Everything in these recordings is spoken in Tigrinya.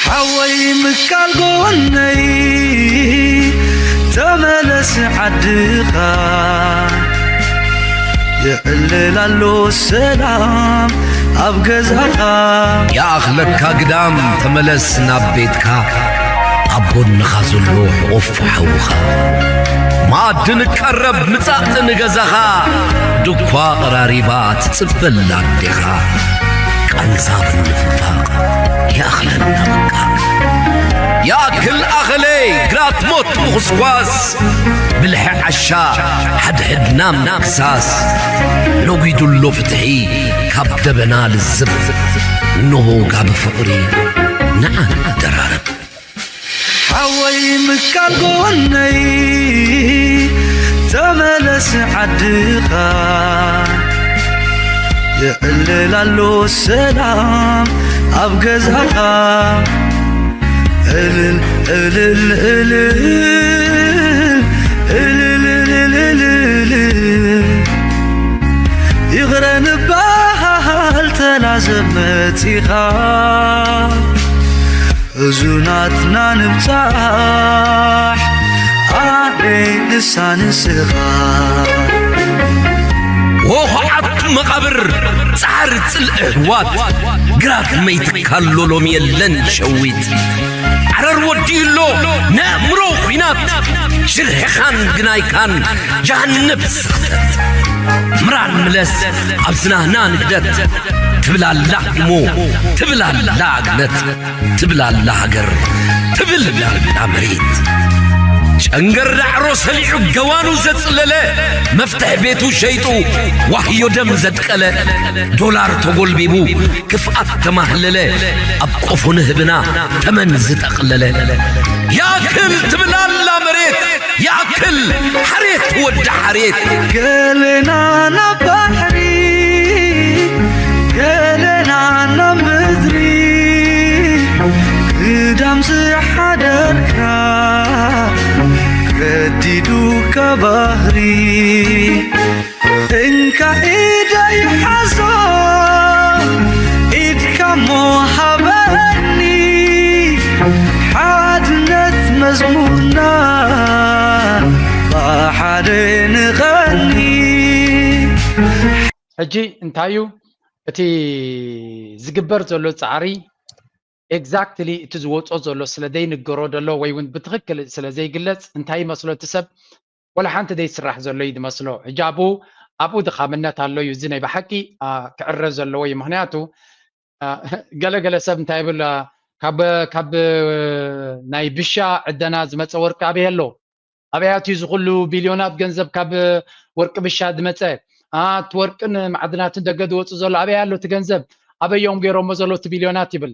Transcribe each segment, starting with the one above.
ሓወይ ምካል ጎነይ ተመለስ ዓድኻ፣ የዕልል ኣሎ ሰላም ኣብ ገዛኻ። ይኣኽለካ ግዳም ተመለስ ናብ ቤትካ፣ ኣብ ጎንኻ ዘሎ ሕቑፍ ሓውኻ። መኣዲ ንቀረብ ምጻእ ንገዛኻ፣ ድኳ ቀራሪባ ትጽበላ ኣዴኻ። ቃንዛ ምንፍፋቕ ይኣኽለና በቃ። ይኣክል ኣኸለ ግራት ሞት ምኹስኳስ፣ ብልሒ ዓሻ ሓድሕድና ምክሳስ። ነጒዱሎ ፍትሒ ካብ ደበና ልዝብ፣ እንሆ ጋቢ ፍቕሪ ንዓ ንደራረብ። ሓወይ ምካል ጎነይ ተመለስ ዓድኻ፣ የዕልል ኣሎ ሰላም ኣብ ገዛኻ። እልል እልል እልል እልል እልል እልል ይቕረ ንበሃል ተላዘብ መጺኻ። ሕዙናትና ንብጻሕ ኣደ ንሳ ንስኻ። ሆኾዓት መቓብር ጻዕሪ ጽልኢ ኣሕዋት፣ ግራት መይትካሎ ሎሚ የለን ሸዊት። ዓረር ወዲኡሎ ነእምሮ ኲናት፣ ሽርሕኻን ግናይካን ጃሃነብ ስኽተት። ምራን ምለስ ኣብ ዝናህና ንግደት፣ ትብላላ እሞ ትብላላ ኣግነት። ትብላላ ሃገር ትብላላ መሬት። ጨንገር ዳዕሮ ሰሊዑ ገዋኑ ዘጽለለ፣ መፍትሕ ቤቱ ሸይጡ ዋህዮ ደም ዘድቀለ፣ ዶላር ተጎልቢቡ ክፍኣት ተማህለለ፣ ኣብ ቆፎ ንህብና ተመን ዝጠቕለለ። ያክል ትብላላ መሬት ያክል ሓሬት ወዲ ሓሬት። ገለና ናብ ባሕሪ ገለና ናብ ምድሪ ግዳም ዝሓደርካ ከዲዱካ ባህሪ እንካ ኢደይ ሓዞ ኢድካ ሞ ሃበኒ ሓድነት መዝሙርና ብሓደ ንቐኒ። ሕጂ እንታይ እዩ እቲ ዝግበር ዘሎ ጻዕሪ? ኤግዛክትሊ እቲ ዝወጾ ዘሎ ስለ ዘይንገሮ ዘሎ ወይ እውን ብትኽክል ስለ ዘይግለጽ እንታይ ይመስሎ እቲ ሰብ? ወላ ሓንቲ ዘይስራሕ ዘሎ እዩ ዝመስሎ። ሕጂ ኣብኡ ኣብኡ ድኻምነት ኣሎ እዩ። እዚ ናይ ብሓቂ ክዕረ ዘለዎ እዩ። ምኽንያቱ ገለገለ ሰብ እንታይ ይብል፣ ካብ ካብ ናይ ብሻ ዕደና ዝመፀ ወርቂ ኣበይ ኣሎ? ኣበይ ኣትዩ እዚ ኩሉ ቢልዮናት ገንዘብ ካብ ወርቂ ብሻ ዝመፀ? እቲ ወርቅን ማዕድናትን ደገ ዝወፁ ዘሎ ኣበይ ኣሎ እቲ ገንዘብ? ኣበይ እዮም ገይሮሞ ዘሎ እቲ ቢልዮናት ይብል።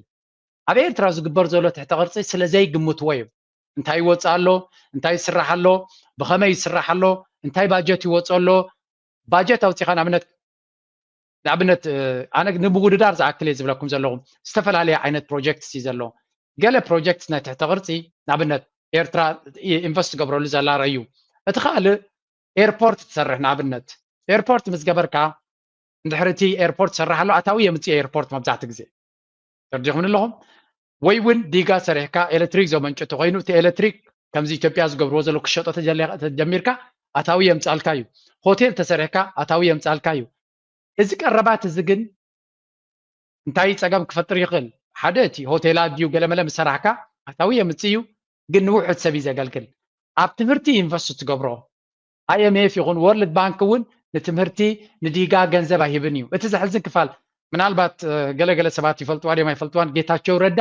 ኣብ ኤርትራ ዝግበር ዘሎ ትሕተ ቅርፂ ስለ ዘይግምትዎ እዩ። እንታይ ይወፅእ ኣሎ፣ እንታይ ይስራሕ ኣሎ፣ ብኸመይ ይስራሕ ኣሎ፣ እንታይ ባጀት ይወፅእ ኣሎ። ባጀት ኣውፂኻ ንኣብነት ንኣብነት ኣነ ንምውድዳር ዝኣክል እየ ዝብለኩም ዘለኹ። ዝተፈላለየ ዓይነት ፕሮጀክትስ እዩ ዘሎ። ገለ ፕሮጀክትስ ናይ ትሕተ ቅርፂ ንኣብነት ኤርትራ ኢንቨስት ትገብረሉ ዘላ ረዩ። እቲ ካልእ ኤርፖርት ትሰርሕ ንኣብነት ኤርፖርት ምስ ገበርካ እንድሕር እቲ ኤርፖርት ትሰርሕ ኣሎ ኣታዊ የምፅእ ኤርፖርት መብዛሕትኡ ግዜ ተርዲኹምኒ ኣለኹም። ወይ እውን ዲጋ ሰሪሕካ ኤሌክትሪክ ዘመንጭ ተኮይኑ እቲ ኤሌክትሪክ ከምዚ ኢትዮጵያ ዝገብርዎ ዘሎ ክሸጦ ተጀሚርካ ኣታዊ የምፃልካ እዩ። ሆቴል ተሰሪሕካ ኣታዊ የምፃልካ እዩ። እዚ ቀረባት እዚ ግን እንታይ ፀገም ክፈጥር ይኽእል? ሓደ እቲ ሆቴላት ድዩ ገለመለ ምሰራሕካ ኣታዊ የምፅእ እዩ፣ ግን ንውሑድ ሰብ እዩ ዘገልግል። ኣብ ትምህርቲ ኢንቨስት ትገብሮ ኣይኤምኤፍ ይኹን ወርልድ ባንክ እውን ንትምህርቲ ንዲጋ ገንዘብ ኣይህብን እዩ። እቲ ዘሕዝን ክፋል ምናልባት ገለገለ ሰባት ይፈልጥዋ ድዮም ኣይፈልጥዋን፣ ጌታቸው ረዳ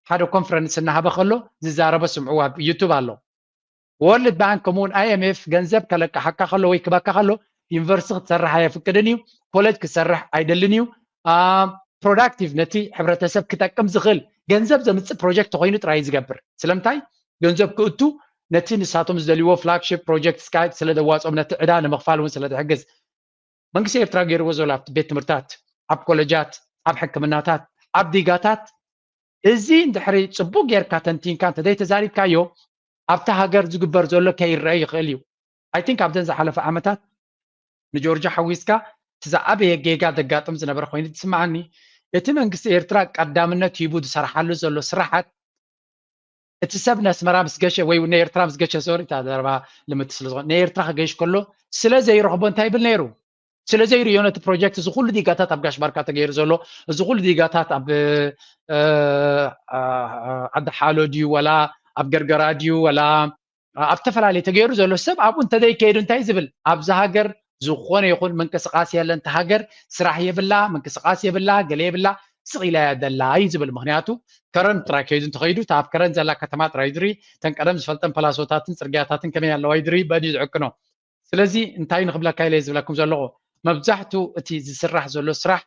ሓደ ኮንፈረንስ እናሃበ ከሎ ዝዛረበ ስምዕዋ ዩቱብ ኣሎ። ወርልድ ባንክ ከምኡውን ኣይኤምኤፍ ገንዘብ ከለቅሓካ ከሎ ወይ ክበካ ከሎ ዩኒቨርሲቲ ክትሰርሕ ኣየፍቅድን እዩ፣ ኮሌጅ ክትሰርሕ ኣይደልን እዩ። ፕሮዳክቲቭ ነቲ ሕብረተሰብ ክጠቅም ዝኽእል ገንዘብ ዘምፅእ ፕሮጀክት ተኮይኑ ጥራይ ዝገብር። ስለምንታይ ገንዘብ ክእቱ ነቲ ንሳቶም ዝደልይዎ ፍላግሺፕ ፕሮጀክት ስካይፕ ስለ ዘዋፅኦም ነቲ ዕዳ ንምኽፋል እውን ስለ ዝሕግዝ መንግስቲ ኤርትራ ገይርዎ ዘሎ ኣብቲ ቤት ትምህርታት ኣብ ኮለጃት ኣብ ሕክምናታት ኣብ ዲጋታት እዚ እንድሕሪ ፅቡቅ ጌርካ ተንቲንካ እንተዘይተዛሪብካዮ ኣብታ ሃገር ዝግበር ዘሎ ከይረአ ይኽእል እዩ። ኣይ ቲንክ ኣብዘን ዝሓለፈ ዓመታት ንጆርጆ ሓዊስካ እቲ ዝዓበየ ጌጋ ዘጋጥም ዝነበረ ኮይኑ ዝስምዓኒ እቲ መንግስቲ ኤርትራ ቀዳምነት ሂቡ ዝሰርሓሉ ዘሎ ስራሓት እቲ ሰብ ነስመራ ምስ ገሸ ወይ ንኤርትራ ምስ ገሸ፣ ሶሪ፣ እታ ዘረባ ልምቲ ስለ ዝኾነ፣ ንኤርትራ ክገሽ ከሎ ስለ ዘይረኽቦ እንታይ ይብል ነይሩ? ስለ ዘይርእዮ ነቲ ፕሮጀክት፣ እዚ ኩሉ ዲጋታት ኣብ ጋሽ ባርካ ተገይሩ ዘሎ፣ እዚ ኩሉ ዲጋታት ኣብ ዓዲ ሓሎ ድዩ፣ ወላ ኣብ ገርገራ ድዩ፣ ወላ ኣብ ዝተፈላለየ ተገይሩ ዘሎ ሰብ ኣብኡ እንተዘይከይዱ እንታይ ዝብል? ኣብዛ ሃገር ዝኾነ ይኹን ምንቅስቃስ የለን። እታ ሃገር ስራሕ የብላ፣ ምንቅስቃስ የብላ፣ ገለ የብላ፣ ስቕ ኢላ እያ ዘላ እዩ ዝብል። ምክንያቱ ከረን ጥራይ ከይዱ እንተኸይዱ፣ እታ ኣብ ከረን ዘላ ከተማ ጥራይ ድሪ፣ እተን ቀደም ዝፈልጠን ፓላሶታትን ጽርግያታትን ከመይ ኣለዋ እዩ ድሪ በዲ ዝዕቅኖ። ስለዚ እንታይ ንኽብለካ ኢለ ዝብለኩም ዘለኹ፣ መብዛሕቱ እቲ ዝስራሕ ዘሎ ስራሕ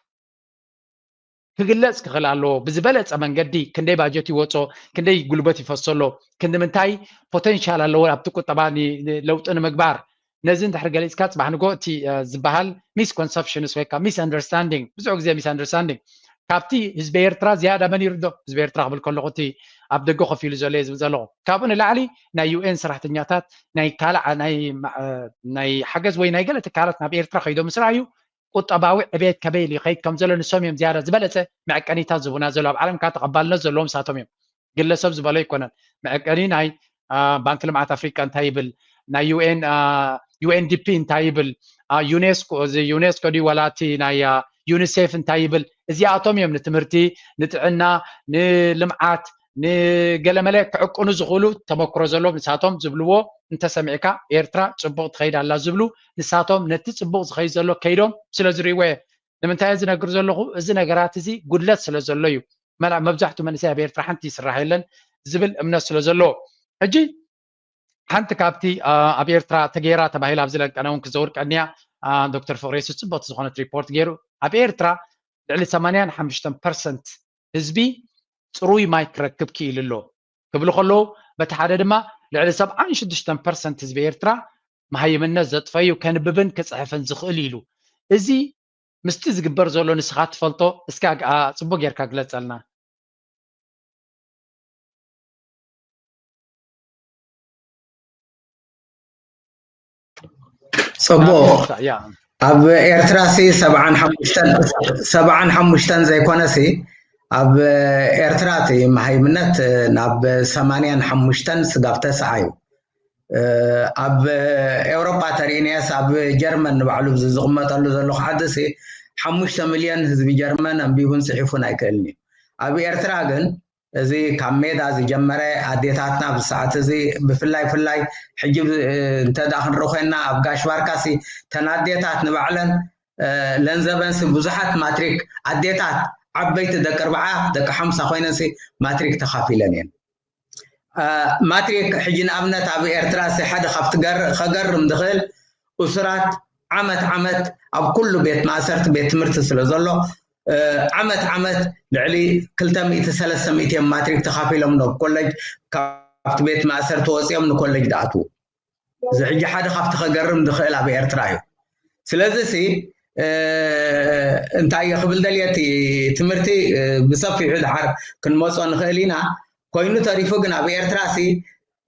ክግለጽ ክኽእል ኣለዎ። ብዝበለጸ መንገዲ ክንደይ ባጀት ይወጾ፣ ክንደይ ጉልበት ይፈሶ ኣሎ፣ ክንዲ ምንታይ ፖተንሻል ኣለዎ ኣብቲ ቁጠባ ኒ-፣ ኒ-፣ ለውጢ ንምግባር። ነዚ እንድሕር ገሊጽካ፣ ጽባሕ ንጎ እቲ ዝበሃል ሚስኮንሰፕሽንስ ወይ ከዓ ሚስ ኣንደርስታንዲንግ፣ ብዙሕ ግዜ ሚስ ኣንደርስታንዲንግ ካብቲ ህዝቢ ኤርትራ ዝያዳ መን ይርዶ? ህዝቢ ኤርትራ ክብል ከለኹ እቲ ኣብ ደገ ኮፍ ኢሉ ዘሎ እየ ዝብል ዘለኹ። ካብኡ ንላዕሊ ናይ ዩ ኤን ሰራሕተኛታት፣ ናይ ካልእ፣ ናይ፣ ናይ ሓገዝ ወይ ናይ ገለ ትካላት ናብ ኤርትራ ከይዶም ምስ ረኣዩ፣ ቁጠባዊ ዕቤት ከበይ ኢሉ ይኸይድ ከም ዘሎ ንሶም እዮም ዝያዳ ዝበለጸ መዐቀኒታት ዝህቡና ዘሎ። ኣብ ዓለም ከኣ ተቐባልነት ዘለዎም ንሳቶም እዮም። ግለሰብ ዝበሎ ኣይኮነን። መዐቀኒ ናይ ባንኪ ልምዓት ኣፍሪቃ እንታይ ይብል፣ ናይ ዩ ኤን፣ ዩ ኤን ዲ ፒ እንታይ ይብል፣ ዩኔስኮ፣ እዚ ዩኔስኮ ድዩ ዋላ እቲ ናይ ዩኒሴፍ እንታይ ይብል፣ እዚኣቶም እዮም ንትምህርቲ፣ ንጥዕና፣ ንልምዓት፣ ንገለመለ ክዕቅኑ ዝኽእሉ ተመክሮ ዘለዎም ንሳቶም ዝብልዎ እንተሰሚዕካ፣ ኤርትራ ጽቡቕ ትኸይድ ኣላ ዝብሉ ንሳቶም ነቲ ጽቡቕ ዝኸይድ ዘሎ ከይዶም ስለ ዝርእይዎ እየ። ንምንታይ ዝነግር ዘለኹ? እዚ ነገራት እዚ ጉድለት ስለ ዘሎ እዩ። መላ-፣ መብዛሕትኡ መንእሰይ ኣብ ኤርትራ ሓንቲ ይስራሕ የለን ዝብል እምነት ስለ ዘለዎ። ሕጂ ሓንቲ ካብቲ፣ አ፣ ኣብ ኤርትራ ተገይራ ተባሂላ ኣብዚ ለቀነ እውን ክዘውር ቀንያ፣ አ፣ ዶክተር ፍቕሬሱ ጽብቕቲ ዝኾነት ሪፖርት ገይሩ። ኣብ ኤርትራ ልዕሊ ሰማንያን ሓሙሽተን ፐርሰንት ህዝቢ ጽሩይ ማይ ክረክብ ክኢሉ ኣሎ ክብሉ ከለዉ፣ በቲ ሓደ ድማ ልዕሊ ሰብዓን ሽዱሽተን ፐርሰንት ህዝቢ ኤርትራ መሃይምነት ዘጥፈዩ ከንብብን ክጽሕፍን ዝኽእል ኢሉ። እዚ ምስቲ ዝግበር ዘሎ ንስኻ ትፈልጦ እስካ ግ-፣ ኣ፣ ጽቡቅ ጌርካ ግለጸልና። ጽቡቅ። ኣብ ኤርትራ፣ ያ። ኣብ ኤርትራ ሲ ሰብዓን ሓሙሽተን፣ ሰብዓን ሓሙሽተን ዘይኮነ ሲ ኣብ ኤርትራ እቲ መሃይምነት ናብ ሰማንያን ሓሙሽተን ስጋብ ተስዓ እዩ። እ፣ ኣብ ኤውሮጳ ተሪእናዮስ ኣብ ጀርመን ንባዕሉ እዚ ዝቕመጠሉ ዘለኹ ዓዲ ሲ ሓሙሽተ ሚልዮን ህዝቢ ጀርመን ኣንቢቡን ጽሒፉን ኣይክእልን እዩ። ኣብ ኤርትራ ግን እዚ ካብ ሜዳ ዝጀመረ ኣዴታትና ብሰዓት እዚ ብፍላይ ፍላይ ሕጂ ብ-፣ እንተ ደኣ ክንርኢ ኮይንና ኣብ ጋሽ ባርካሲ እተን ኣዴታት ንባዕለን፣ እ፣ ለንዘበንሲ ብዙሓት ማትሪክ ኣዴታት ዓበይቲ ደቂ ኣርብዓ ደቂ ሓምሳ ኮይነንሲ ማትሪክ ተኻፊለን እየን። እ፣ ማትሪክ ሕጂ ንኣብነት ኣብ ኤርትራሲ ሓደ ካብቲ ገር-፣ ከገርም ዝኽእል እሱራት ዓመት ዓመት ኣብ ኩሉ ቤት ማእሰርቲ ቤት ትምህርቲ ስለ ዘሎ፣ እ፣ ዓመት ዓመት ልዕሊ ክልተ ሚእቲ ሰለስተ ሚእቲ እዮም ማትሪክ ተኻፊሎም ናብ ኮሌጅ፣ ካብቲ ቤት ማእሰርቲ ወፂኦም ንኮሌጅ ዝኣትዉ። እዚ ሕጂ ሓደ ካብቲ ከገርም ዝኽእል ኣብ ኤርትራ እዩ። ስለዚ ሲ፣ እ፣ እንታይ እየ ክብል ደልየ፣ እቲ ትምህርቲ፣ እ፣ ብሰፊሑ ድሓር ክንመጾ ንኽእል ኢና። ኮይኑ ተሪፉ ግን ኣብ ኤርትራ ሲ፣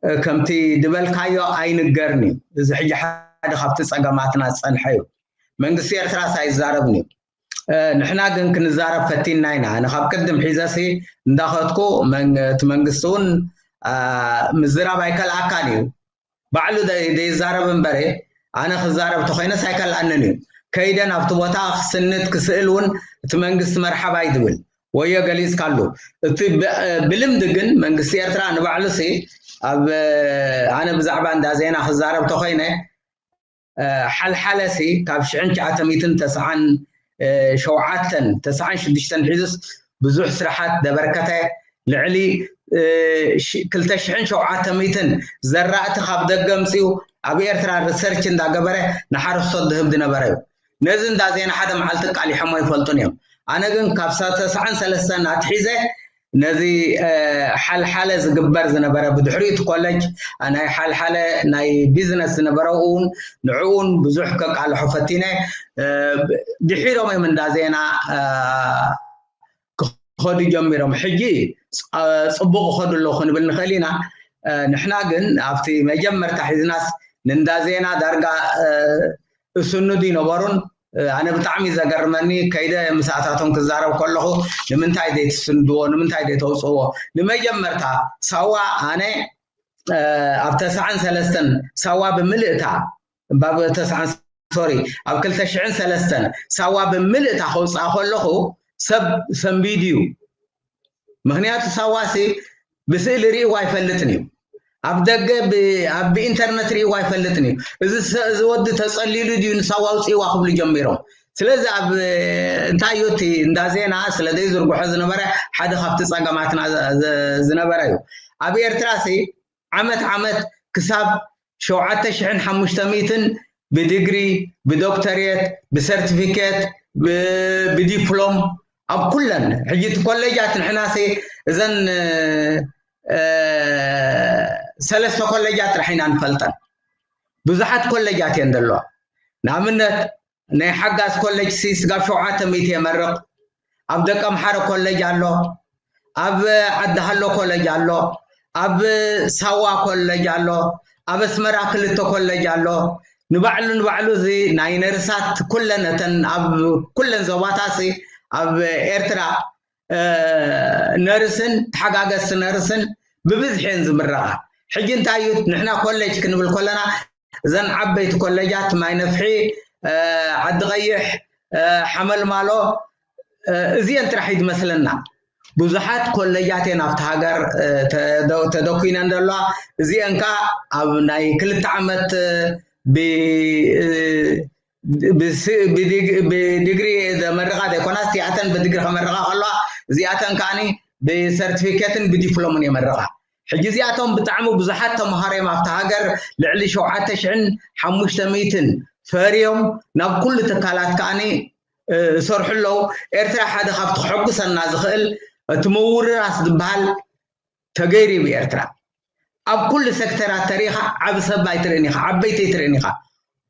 እ፣ ከምቲ ዝበልካዮ ኣይንገርን እዩ። እዚ ሕጂ ሓደ ካብቲ ጸገማትና ዝጸንሐ እዩ። መንግስቲ ኤርትራስ ኣይዛረብን እዩ። እ፣ ንሕና ግን ክንዛረብ ፈቲንና ኢና። ኣነ ካብ ቅድም ሒዘሲ እንዳኸድኩ መን-፣ እቲ መንግስቲ እውን፣ አ፣ ምዝራብ ኣይከልኣካን እዩ። ባዕሉ ደ-፣ ደይዛረብ እምበረ፣ ኣነ ክዛረብ ተኾይነስ ኣይከልኣንን እዩ። ከይደ ናብቲ ቦታ ክስንድ ክስእል እውን እቲ መንግስቲ መርሓባ እዩ ዝብል። ወዮ ገሊጽካሉ። እቲ ብ-፣ ብልምዲ ግን መንግስቲ ኤርትራ ንባዕሉሲ ኣብ፣ ኣነ ብዛዕባ እንዳ ዜና ክዛረብ ተኾይነ፣ እ፣ ሓልሓለሲ ካብ ሽሕን ትሽዓተ ሚእትን ተስዓን ሸውዓተን፣ ተስዓን ሽዱሽተን ሒዙስ ብዙሕ ስራሓት ዘበርከተ፣ ልዕሊ፣ እ፣ ሽ-፣ ክልተ ሽሕን ሸውዓተ ሚእትን ዘራእቲ ካብ ደገ ኣምጺኡ ኣብ ኤርትራ ሪሰርች እንዳገበረ ንሓረስቶት ዝህብ ዝነበረ እዩ። ነዚ እንዳ ዜና ሓደ መዓልቲ ቃሊሖሞ ይፈልጡን እዮም። ኣነ ግን ካብ ሳ-፣ ተስዓን ሰለስተን ኣትሒዘ ነዚ፣ እ፣ ሓልሓለ ዝግበር ዝነበረ፣ ብድሕሪኡ እቲ ኮሌጅ ናይ ሓልሓለ ናይ ቢዝነስ ዝነበረ እውን ንዕኡ እውን ብዙሕ ከቃልሖ ፈቲነ። እ፣ ድሒሮም እዮም እንዳ ዜና፣ እ፣ ክኸዱ ጀሚሮም። ሕጂ ፅ-፣ ጽቡቕ ይኸዱ ኣለዉ ክንብል ንኽእል ኢና። እ፣ ንሕና ግን ኣብቲ መጀመርታ ሒዝናስ ንእንዳ ዜና ዳርጋ፣ እ፣ እሱንዱ ይነበሩን ኣነ ብጣዕሚ ዘገርመኒ ከይደ ምስኣታቶም ክዛረብ ከለኹ ንምንታይ ዘይትስንድዎ ንምንታይ ዘይተውፅዎ? ንመጀመርታ ሳዋ ኣነ ኣብ ተስዓን ሰለስተን ሳዋ ብምልእታ ባብ ተስዓን ሶሪ ኣብ ክልተ ሽሕን ሰለስተን ሳዋ ብምልእታ ከውፅኣ ከለኹ ሰብ ሰንቢድ እዩ። ምክንያቱ ሳዋሲ ብስእሊ ርእይዋ ኣይፈልጥን እዩ። ኣብ ደገ ኣብ ኢንተርነት ርእይዋ ኣይፈልጥን እዩ። እዚ ወዲ ተፀሊሉ ድዩ ንሳዋ ውፅእዋ ክብሉ ጀሚሮም። ስለዚ ኣብ እንታይ እዩ እቲ እንዳ ዜና ስለ ዘይዝርግሖ ዝነበረ ሓደ ካብቲ ፀገማትና ዝነበረ እዩ። ኣብ ኤርትራ ሲ ዓመት ዓመት ክሳብ ሸውዓተ ሽሕን ሓሙሽተ ሚእትን ብዲግሪ ብዶክተሬት ብሰርቲፊኬት ብዲፕሎም ኣብ ኩለን ሕጂ እቲ ኮሌጃት ንሕናሲ እዘን ሰለስተ ኮሌጃት ጥራሕ ኢና ንፈልጠን። ብዙሓት ኮሌጃት እየን ዘለዋ። ንኣብነት ናይ ሓጋዝ ኮሌጅ ሲ ስጋብ ሸውዓተ ሚእቲ የመርቕ። ኣብ ደቀምሓረ ኮሌጅ ኣሎ፣ ኣብ ዓዲ ሃሎ ኮሌጅ ኣሎ፣ ኣብ ሳዋ ኮሌጅ ኣሎ፣ ኣብ ኣስመራ ክልተ ኮሌጅ ኣሎ። ንባዕሉ ንባዕሉ እዚ ናይ ነርሳት ኩለን እተን ኣብ ኩለን ዞባታሲ ኣብ ኤርትራ ነርስን ተሓጋገዝቲ ነርስን ብብዝሒ እየን ዝምረቓ። ሕጂ እንታይ እዩ ንሕና ኮሌጅ ክንብል ከለና እዘን ዓበይቲ ኮሌጃት ማይ ነፍሒ፣ ዓዲ ቀይሕ፣ ሓመልማሎ እዚአን ጥራሕ እዩ ዝመስለና። ብዙሓት ኮሌጃት እየን ኣብቲ ሃገር ተደኩይነን ዘለዋ። እዚአን ከዓ ኣብ ናይ ክልተ ዓመት ብዲግሪ ዘመርቓ ዘይኮና እዚኣተን ብዲግሪ ከመርቓ ከለዋ እዚኣተን ከዓኒ ብሰርቲፊኬትን ብዲፕሎምን የመርቓ። ሕጂ እዚኣቶም ብጣዕሚ ብዙሓት ተምሃሮ እዮም ኣብቲ ሃገር ልዕሊ ሸውዓተ ሽሕን ሓሙሽተ ሚእትን ፈርዮም ናብ ኩሉ ትካላት ከዓኒ ይሰርሑ ኣለዉ። ኤርትራ ሓደ ካብቲ ክሕጉሰና ዝኽእል እቲ ምውርራስ ዝበሃል ተገይሩ እዩ ብኤርትራ። ኣብ ኩሉ ሴክተራት ተሪኻ ዓቢ ሰብ ኣይትርእን ኢኻ፣ ዓበይቲ ኣይትርእን ኢኻ።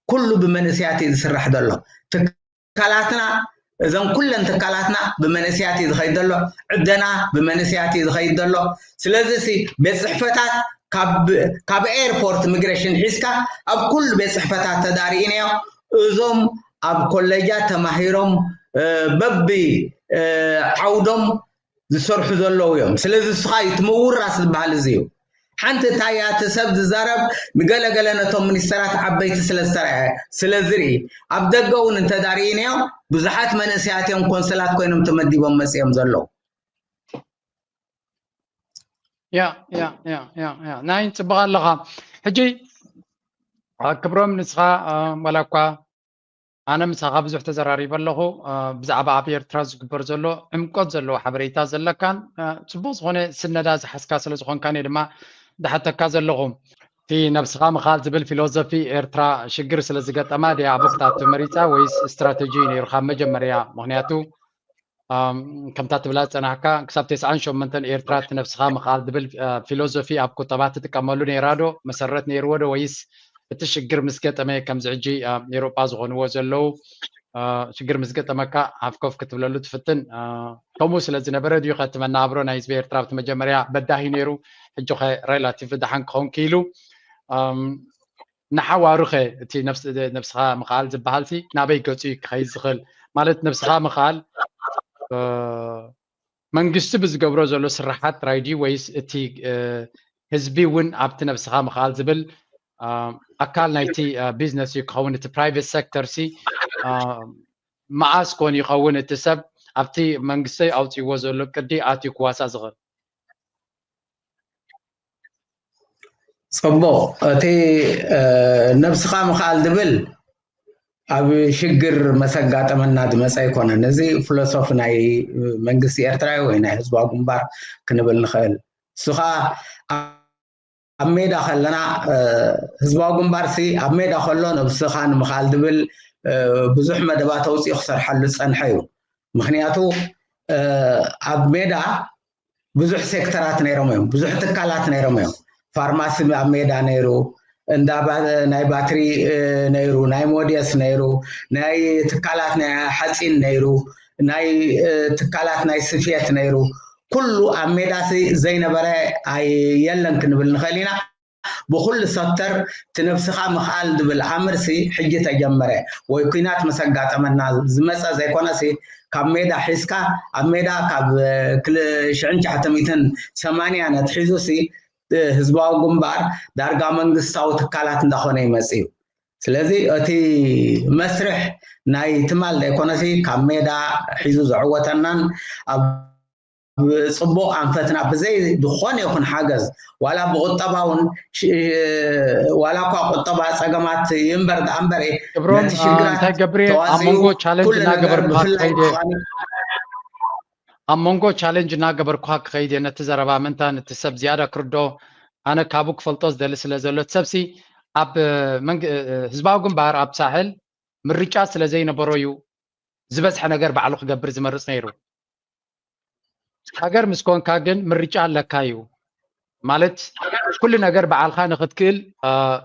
ኩሉ ብመንእሰያት እዩ ዝስራሕ ዘሎ። ትካላትና እዘን ኩለን ትካላትና ብመንእሰያት እዩ ዝኸይድ ዘሎ። ዕደና ብመንእሰያት እዩ ዝኸይድ ዘሎ። ስለዚ ሲ ቤት ፅሕፈታት ካብ ኤርፖርት ሚግሬሽን ሒዝካ ኣብ ኩሉ ቤት ፅሕፈታት ተዳሪእናዮ። እዞም ኣብ ኮሌጃት ተማሂሮም በቢ ዓውዶም ዝሰርሑ ዘለዉ እዮም። ስለዚ ንስኻ እዩ እቲ ምውራስ ዝበሃል እዚ እዩ። ሓንቲ እንታይ እያ እቲ ሰብ ዝዛረብ ንገለገለ ነቶም ሚኒስተራት ዓበይቲ ስለ ዝተረኣየ ስለ ዝርኢ ኣብ ደገ እውን እንተዳርእናዮ ብዙሓት መንእሰያት እዮም ኮንስላት ኮይኖም ተመዲቦም መፂኦም ዘለዉ። ያ ያ ያ ያ ያ ናይ ፅቡቅ ኣለኻ። ሕጂ ክብሮም ንስኻ ዋላ እኳ ኣነ ምሳኻ ብዙሕ ተዘራሪበ ኣለኹ። ብዛዕባ ኣብ ኤርትራ ዝግበር ዘሎ ዕምቆት ዘለዎ ሓበሬታ ዘለካን ፅቡቅ ዝኾነ ስነዳ ዝሓዝካ ስለ ዝኾንካን እየ ድማ ዝሓተካ ዘለኹ። እቲ ነብስኻ ምኽኣል ዝብል ፊሎዞፊ ኤርትራ ሽግር ስለ ዝገጠማ ድያ ኣብኡ ክትኣቱ መሪፃ ወይስ ስትራተጂ ነይሩ ካብ መጀመርያ? ምክንያቱ ከምታ ትብላ ዝፀናሕካ ክሳብ ተስዓን ሸሞንተን ኤርትራ እቲ ነብስኻ ምኽኣል ዝብል ፊሎዞፊ ኣብ ቁጠባ ትጥቀመሉ ነይራ ዶ? መሰረት ነይርዎ ዶ ወይስ እቲ ሽግር ምስ ገጠመ ከምዚ ሕጂ ኣብ ኤውሮጳ ዝኾንዎ ዘለዉ ሽግር ምስ ገጠመካ ሃፍኮፍ ክትብለሉ ትፍትን? ከምኡ ስለ ዝነበረ ድዩ ከቲ መናብሮ ናይ ህዝቢ ኤርትራ ኣብቲ መጀመርያ በዳሂ ነይሩ ሕጂ ከ ሬላቲቭ ደሓን ክኸውን ክኢሉ? ንሓዋሩ ከ እቲ ነብስኻ ምኽኣል ዝበሃል ሲ ናበይ ገፁ እዩ ክኸይድ ዝኽእል? ማለት ነብስኻ ምኽኣል መንግስቲ ብዝገብሮ ዘሎ ስራሓት ጥራይ ድዩ ወይስ እቲ ህዝቢ እውን ኣብቲ ነብስኻ ምኽኣል ዝብል ኣካል ናይቲ ቢዝነስ እዩ ክኸውን? እቲ ፕራይቬት ሴክተር ሲ መዓስ ኮን ይኸውን እቲ ሰብ ኣብቲ መንግስቲ ኣውፅዎ ዘሎ ቅዲ ኣትዩ ክዋሳእ ዝኽእል? ፅቡቕ። እቲ ነብስኻ ምኽኣል ዝብል ኣብ ሽግር መሰጋጠመና ዝመፀ ኣይኮነን። እዚ ፊሎሶፊ ናይ መንግስቲ ኤርትራ ወይ ናይ ህዝባዊ ግንባር ክንብል ንኽእል። እሱ ከዓ ኣብ ሜዳ ከለና ህዝባዊ ግንባር ሲ ኣብ ሜዳ ከሎ ነብስኻ ንምኽኣል ዝብል ብዙሕ መደባት ኣውፅኡ ክሰርሓሉ ዝፀንሐ እዩ። ምክንያቱ ኣብ ሜዳ ብዙሕ ሴክተራት ነይሮም እዮም፣ ብዙሕ ትካላት ነይሮም እዮም። ፋርማሲ ኣብ ሜዳ ነይሩ፣ እንዳ ናይ ባትሪ ነይሩ፣ ናይ ሞዴስ ነይሩ፣ ናይ ትካላት ናይ ሓፂን ነይሩ፣ ናይ ትካላት ናይ ስፌት ነይሩ። ኩሉ ኣብ ሜዳ ዘይነበረ የለን ክንብል ንኽእል ኢና። ብኩሉ ሰክተር እቲ ነብስኻ ምኽኣል ዝብል ኣምርሲ ሕጂ ተጀመረ ወይ ኩናት ምስ ኣጋጠመና ዝመፀ ዘይኮነሲ ካብ ሜዳ ሒዝካ ኣብ ሜዳ ካብ ሽዕን ትሽዓተ ሚእትን ሰማንያን ኣትሒዙሲ ህዝባዊ ግንባር ዳርጋ መንግስታዊ ትካላት እንዳኾነ ይመጽእ እዩ። ስለዚ እቲ መስርሕ ናይ ትማል ዘይኮነሲ ካብ ሜዳ ሒዙ ዘዕወተናን ኣብ ፅቡቕ ኣንፈትና ብዘይ ዝኾነ ይኹን ሓገዝ ዋላ ብቁጠባ እውን ዋላ እኳ ቁጠባ ፀገማት ይንበር ደኣ እምበረ ክብሮም እንታይ ገብርኤ ኣብ መንጎ ቻለንጅ እናገበርኩ ከይደ ኣብ መንጎ ቻለንጅ እናገበርኩ ክኸይድ እየ ነቲ ዘረባ ምእንታን እቲ ሰብ ዝያዳ ክርዶ ኣነ ካብኡ ክፈልጦ ዝደሊ ስለ ዘሎ እቲ ሰብሲ ኣብ ህዝባዊ ግንባር ኣብ ሳሕል ምርጫ ስለ ዘይነበሮ እዩ ዝበዝሐ ነገር ባዕሉ ክገብር ዝመርፅ ነይሩ። ሃገር ምስ ኮንካ ግን ምርጫ ኣለካ እዩ ማለት ኩሉ ነገር በዓልካ ንክትክእል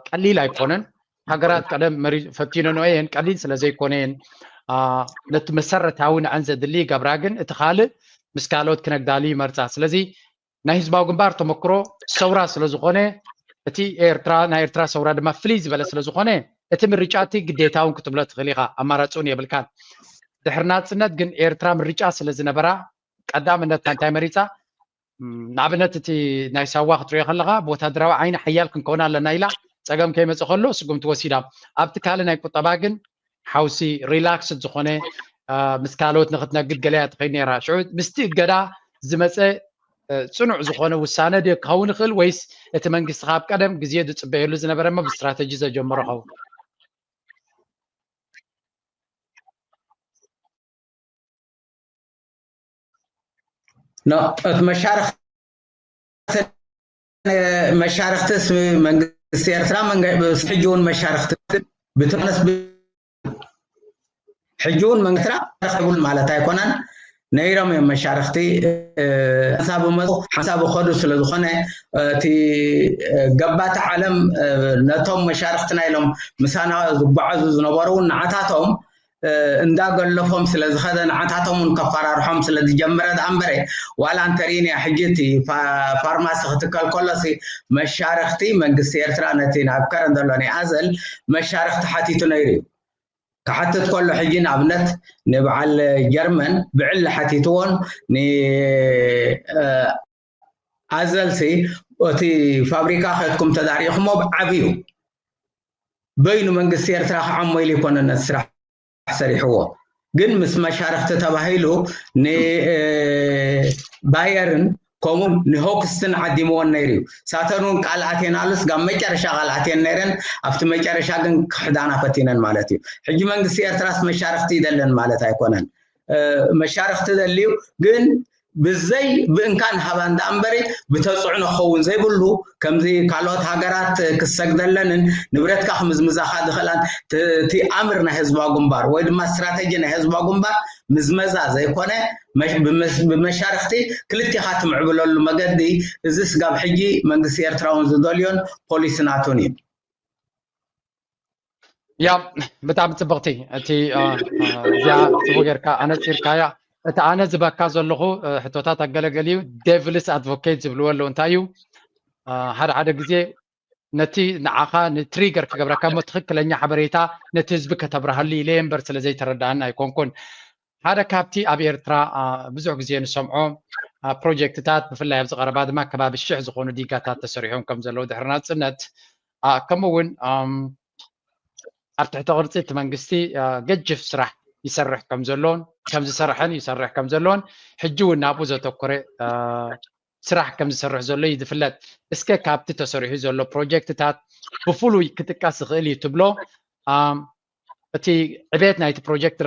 ቀሊል ኣይኮነን። ሃገራት ቀደም ፈቲነንኦ እየን ቀሊል ስለ ዘይኮነ እየን ነቲ መሰረታዊ ንዐን ዘድሊ ይገብራ። ግን እቲ ካልእ ምስ ካልኦት ክነግዳሉ ይመርፃ። ስለዚ ናይ ህዝባዊ ግንባር ተመክሮ ሰውራ ስለ ዝኾነ እቲ ኤርትራ ናይ ኤርትራ ሰውራ ድማ ፍልይ ዝበለ ስለ ዝኾነ እቲ ምርጫ እቲ ግዴታ እውን ክትብሎ ትኽእል ኢኻ፣ ኣማራፂ እውን የብልካን። ድሕሪ ናፅነት ግን ኤርትራ ምርጫ ስለ ዝነበራ ቀዳምነት እንታይ መሪፃ? ንኣብነት እቲ ናይ ሳዋ ክትሪኦ ከለኻ ብወታደራዊ ዓይኒ ሓያል ክንከውን ኣለና ኢላ ፀገም ከይመፀ ከሎ ስጉምቲ ወሲዳ። ኣብቲ ካልእ ናይ ቁጠባ ግን ሓውሲ ሪላክስድ ዝኾነ ምስ ካልኦት ንክትነግድ ገለ እያ ትኸይድ ነይራ። ሽዑ ምስቲ እገዳ ዝመፀ ፅኑዕ ዝኾነ ውሳነ ድዮ ክኸውን ይኽእል ወይስ እቲ መንግስቲ ካብ ቀደም ግዜ ዝፅበየሉ ዝነበረ እሞ ብስትራተጂ ዘጀመሮ ኸውን? እቲ መሻርክቲ መሻርክትስ መንግስቲ ኤርትራ ሕጂ እውን መሻርክቲ ብትነስ ሕጂ እውን መንግስቲ ኤርትራ ረኸቡል ማለት ኣይኮነን። ነይሮም እዮም መሻርክቲ ሓንሳብ መፁ ሓንሳብ ከዱ ስለ ዝኾነ እቲ ገባቲ ዓለም ነቶም መሻርክትና ኢሎም ምሳና ዝጓዓዙ ዝነበሩ እውን ንዓታቶም እንዳገለፎም ስለ ዝኸደ ንዓታቶም እውን ከፈራርሖም ስለ ዝጀመረ ደኣ እምበረ ዋላ እንተርኢን እያ ሕጂ እቲ ፋርማሲ ክትከል ከሎሲ መሻርክቲ መንግስቲ ኤርትራ ነቲ ናብ ከረን ዘሎ ናይ ኣዘል መሻርክቲ ሓቲቱ ነይሩ እዩ። ክሓትት ከሎ ሕጂ ንኣብነት ንበዓል ጀርመን ብዕሊ ሓቲትዎን ንኣዘልሲ እቲ ፋብሪካ ከድኩም ተዳሪእኩሞ ብዓብዩ በይኑ መንግስቲ ኤርትራ ክዓሞ ኢሉ ይኮነ ነቲ ስራሕ ሰሪሕዎ። ግን ምስ መሻርክቲ ተባሂሉ ንባየርን ከምኡ ንሆክስትን ዓዲምዎን ነይሩ እዩ። ሳተን እውን ቃል ኣቴናሉስ ጋብ መጨረሻ ቃል ኣቴን ነይረን ኣብቲ መጨረሻ ግን ክሕዳና ፈቲነን ማለት እዩ። ሕጂ መንግስቲ ኤርትራስ መሻርክቲ ይደለን ማለት ኣይኮነን። መሻርክቲ ደልዩ ግን ብዘይ ብእንካን ሃባን ደኣ እምበሪ ብተፅዕኖ ክኸውን ዘይብሉ ከምዚ ካልኦት ሃገራት ክሰግደለንን ንብረትካ ክምዝምዛኻ ዝኽእላን እቲ ኣምር ናይ ህዝባዊ ግንባር ወይ ድማ ስትራተጂ ናይ ህዝባዊ ግንባር ምዝመዛ ዘይኮነ ብመሻርክቲ ክልቴኻ ትምዕብለሉ መገዲ እዚ ስጋብ ሕጂ መንግስቲ ኤርትራ እውን ዝደልዮን ፖሊሲ ናቱን እዩ። ያ ብጣዕሚ ፅብቕቲ እቲ እዚኣ ፅቡ ጌርካ ኣነፂርካያ። እቲ ኣነ ዝበካ ዘለኹ ሕቶታት ኣገለገል እዩ። ዴቪልስ ኣድቮኬት ዝብልዎ ኣለዉ እንታይ እዩ ሓደ ሓደ ግዜ ነቲ ንዓኻ ንትሪገር ክገብረካ እሞ ትኽክለኛ ሓበሬታ ነቲ ህዝቢ ከተብርሃሉ ኢለ እምበር ስለ ዘይተረዳእኒ ኣይኮንኩን። ሓደ ካብቲ ኣብ ኤርትራ ብዙሕ ግዜ ንሰምዖ ፕሮጀክትታት ብፍላይ ኣብዚ ቀረባ ድማ ከባቢ ሽሕ ዝኾኑ ዲጋታት ተሰሪሖም ከም ዘለዉ ድሕሪ ናፅነት ከምኡ እውን ኣብ ትሕቲ ቅርፂ እቲ መንግስቲ ገጅፍ ስራሕ ይሰርሕ ከም ዘሎን ከም ዝሰርሐን ይሰርሕ ከም ዘሎን ሕጂ እውን ናብኡ ዘተኮረ ስራሕ ከም ዝሰርሕ ዘሎ እዩ ዝፍለጥ። እስከ ካብቲ ተሰሪሑ ዘሎ ፕሮጀክትታት ብፍሉይ ክጥቀስ ዝኽእል እዩ ትብሎ እቲ ዕቤት ናይቲ ፕሮጀክት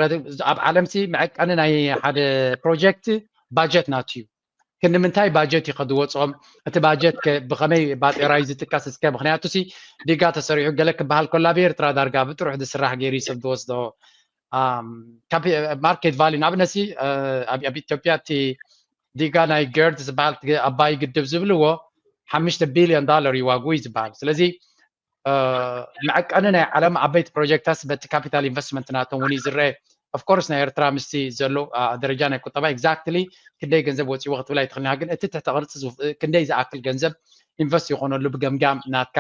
ኣብ ዓለምሲ መዐቀኒ ናይ ሓደ ፕሮጀክት ባጀት ናቱ እዩ። ክንዲ ምንታይ ባጀት እዩ ከድወፆም እቲ ባጀት ብከመይ ባጤራ እዩ ዝጥቀስ እስከ ምክንያቱ ሲ ዲጋ ተሰሪሑ ገለ ክበሃል ከሎ ኣብ ኤርትራ ዳርጋ ብጥሩሕ ዝስራሕ ገይሩ እዩ ሰብ ዝወስዶ ማርኬት ቫሊ ንኣብነሲ ኣብ ኢትዮጵያ እቲ ዲጋ ናይ ገርድ ዝበሃል ኣባይ ግድብ ዝብልዎ ሓሙሽተ ቢልዮን ዳለር እዩ ዋግኡ እዩ ዝበሃል ስለዚ መዐቀኒ ናይ ዓለም ዓበይቲ ፕሮጀክታት በቲ ካፒታል ኢንቨስትመንት ናቶም እውን እዩ ዝረአ of course ናይ ኤርትራ ምስቲ ዘሎ ደረጃ ናይ ቁጠባ exactly ክንደይ ገንዘብ ወፂዎ ክትብል ኣይትኽእልና፣ ግን እቲ ትሕተ ቅርፂ ክንደይ ዝኣክል ገንዘብ ኢንቨስት ይኾነሉ ብገምጋም ናትካ።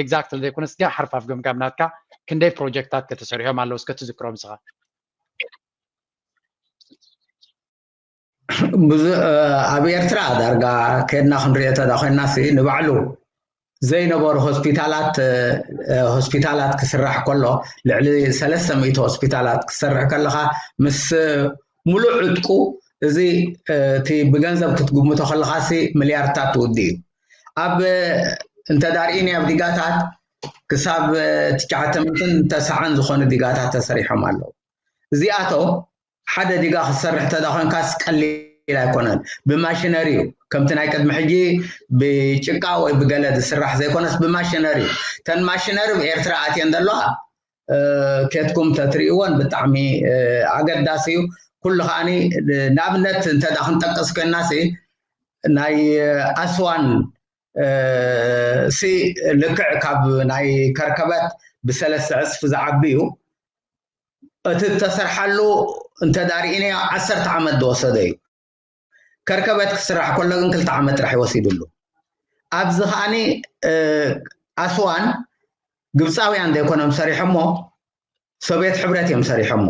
Exactly ዘይኮነስ ግን ሓርፋፍ ገምጋም ናትካ ክንደይ ፕሮጀክታት ከተሰሪሖም ኣለዉ እስከ ትዝክሮም ንስኻ? ኣብ ኤርትራ ዳርጋ ከድና ክንሪኦ ተዳ ኮይና ንባዕሉ ዘይነበሩ ሆስፒታላት ሆስፒታላት ክስራሕ ከሎ ልዕሊ ሰለስተ ሚእቲ ሆስፒታላት ክሰርሕ ከለካ ምስ ሙሉእ ዕጥቁ እዚ እቲ ብገንዘብ ክትግምቶ ከለካ ሲ ሚልያርድታት ትውዲ እዩ። ኣብ እንተዳርኢኒ ኣብ ዲጋታት ክሳብ ትሽዓተ ሚእትን ተስዓን ዝኾኑ ዲጋታት ተሰሪሖም ኣለዉ። እዚኣቶም ሓደ ዲጋ ክትሰርሕ ተዳ ኮንካስ ቀሊል ኣይኮነን። ብማሽነሪ እዩ። ከምቲ ናይ ቅድሚ ሕጂ ብጭቃ ወይ ብገለ ዝስራሕ ዘይኮነስ ብማሽነሪ እዩ። ተን ማሽነሪ ብኤርትራ ኣትየን ዘለዋ ኬትኩም ተትርእይዎን ብጣዕሚ ኣገዳሲ እዩ። ኩሉ ከዓኒ ንኣብነት እንተ ክንጠቅስ ኮይናሲ ናይ ኣስዋን ሲ ልክዕ ካብ ናይ ከርከበት ብሰለስተ ዕፅፊ ዝዓቢ እዩ። እቲ እተሰርሓሉ እንተዳርኢናዮ ዓሰርተ ዓመት ዝወሰደ እዩ። ከርከበት ክስራሕ ከሎ ግን ክልተ ዓመት ጥራሕ ይወሲድሉ። ኣብዚ ከዓኒ ኣስዋን ግብፃውያን ዘይኮኖም ሰሪሖሞ፣ ሶቪየት ሕብረት እዮም ሰሪሖሞ።